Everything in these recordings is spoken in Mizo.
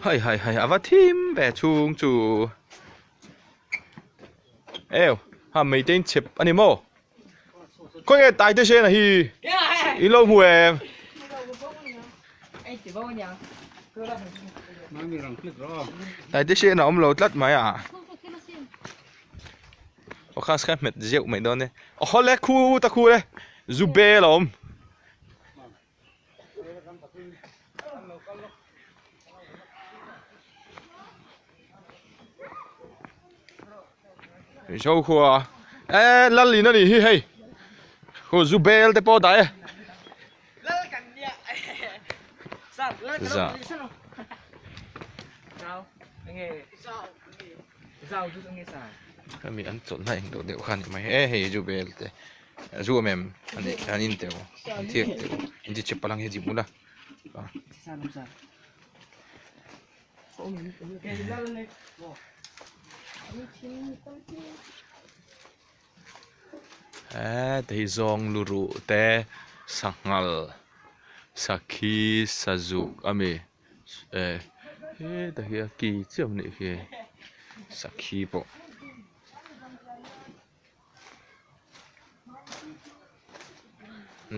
Hai hai hai a va thim ve chhung chu eo ha mei te in chep a ni maw khawi nge tai te sen a hi in lo hmu em tai te sen a awm lo tlat mai a. Aw kha kha hmet zeuh mai dawn e aw hawle khu ta khu le zu bel a awm zo khua e lal in a nih hi hei khu zu bel te pawh a dah e za. Hemi an chawlhna eng deuh deuh kha a ni mai e hei zu bel te zu em em a nih an in teuh an thiak teuh an ti chep palang hi a zim ula heta hi zawng lu ruh te sanghal sakhi sazuk a mi. Eh hetah hian ki chiah a nih hi sakhi pawh.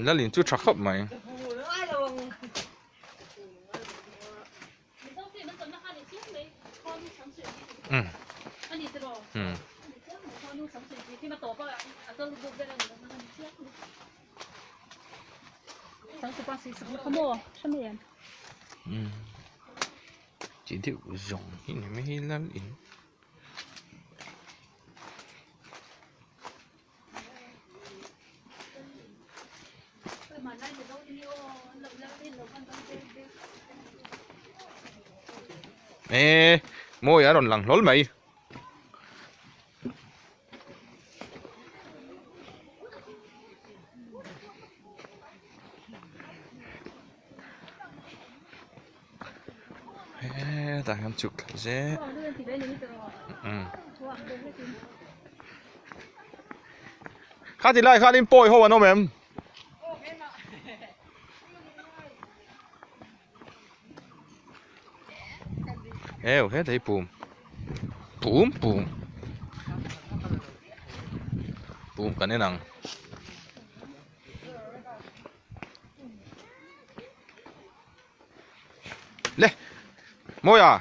Lalin chu tha khawp mai. Um um. Chi deuh zawng hi ni mai lal in e mawi a rawn lang hlawl mai. Hetah hian chhuk thla zel umm khati lai khanin pawi ho an awm em? Eu hetah hi pum pum pum pum kan en ang. Le mawi a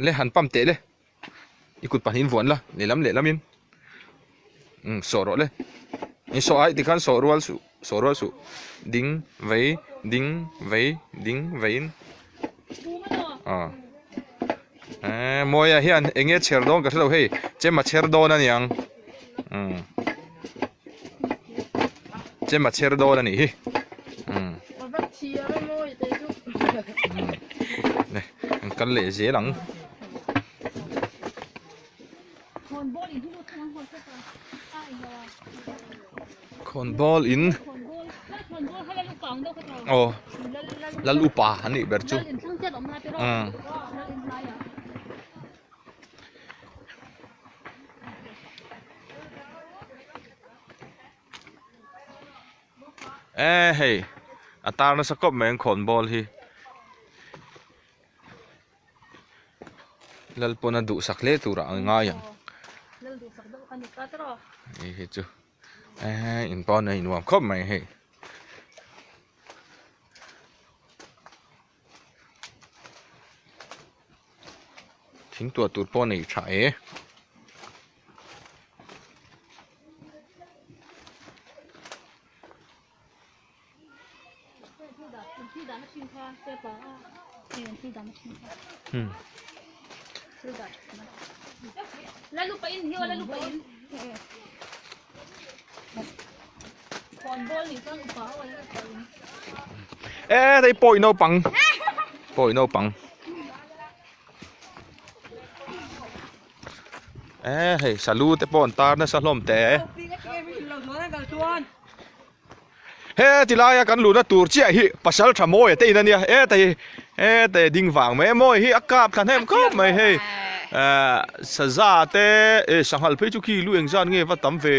le han pump teh le i kut pahnih in vuan la lehlam lehlam in umm sawh rawh le in sawh ai tikhan sawh rual suh sawh rual suh ding vei ding vei ding vei in aw eee mawi a hian eng nge chher dawn ka hre lo hei chem a chher dawn a niang umm chem a chher dawn a nih hi umm le an kal leh zel ang. Khawnbawl in aw lal upa an nih ber chu umm. E hei a tar nasa kawp mai ang khawnbawl hi Lalpawn a duhsak hle turah a ngai ang hei hi chu eee in pawn a innuam khawp mai hei. Thing tuah tur pawh a nei tha e. E đây pawi naupang pawi naupang e hei salu te pawh an tar nasa hlawm teh e he ti laia kan luhna tur chiah hi pasal tha mawi a te in a nia e ta hi e ta hi ding vang mai a mawi hi a kap thla hnem khawp mai hei. Ehh saza te eh sanghal phei chu khi lu engzat nge va tam ve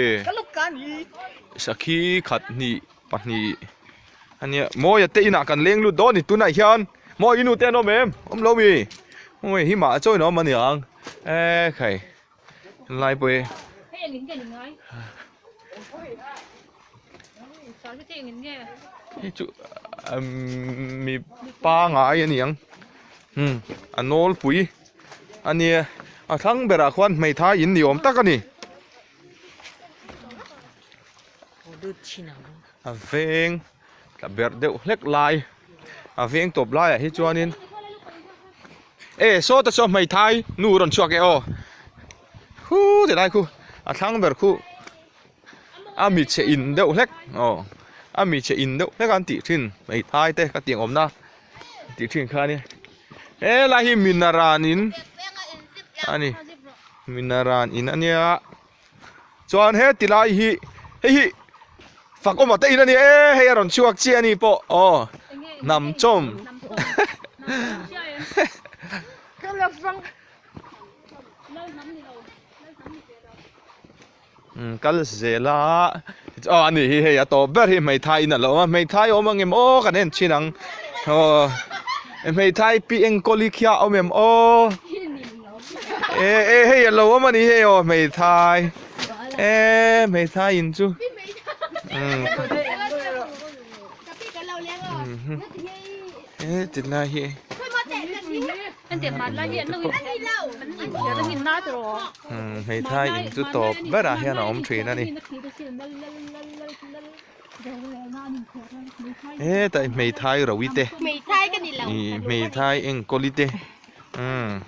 sakhi khat hnih pahnih ania mawia te inah kan leng lut dawn a ni tunah hian mawi i nu te an awm em awm lo mi mawi hi mah chaw in a awm aniang eh khai lai pawh hi. Hei chu mi pangai a ni ang umm a nawlpui a nia a thlang berah khuan hmeithai in ni awm tak a ni a veng tla berh deuh hlek lai a veng tawp laiah hi chuanin e sawta saw hmeithai nu rawn chhuak e aw khu ti lai khu a thlang ber khu. A mi chhe in deuh hlek aw a mi chhe in deuh hlek an tih thin hmeithai te ka tih ang awmna tih thin kha a nia helai hi minaran in a ni minaran in a nia chuan heti lai hi hei hi fak awm te in a ni e hei a rawn chhuak chiah a ni pawh aw hnam chawm. Umm kal zel a aw ani hi hei a tawp ber hi hmeithai in a lo awm a hmeithai a awm ang em aw kan en thin ang aw hmeithai pi enkawl hi khiah a awm em aw e e hei a lo awm a ni hei aw hmeithai e hmeithai in chu umm e tilai hi. Hmeithai in chu tawp berah hian a awm thin a ni hetah hi hmeithai ro i te ih hmeithai enkawl i te umm.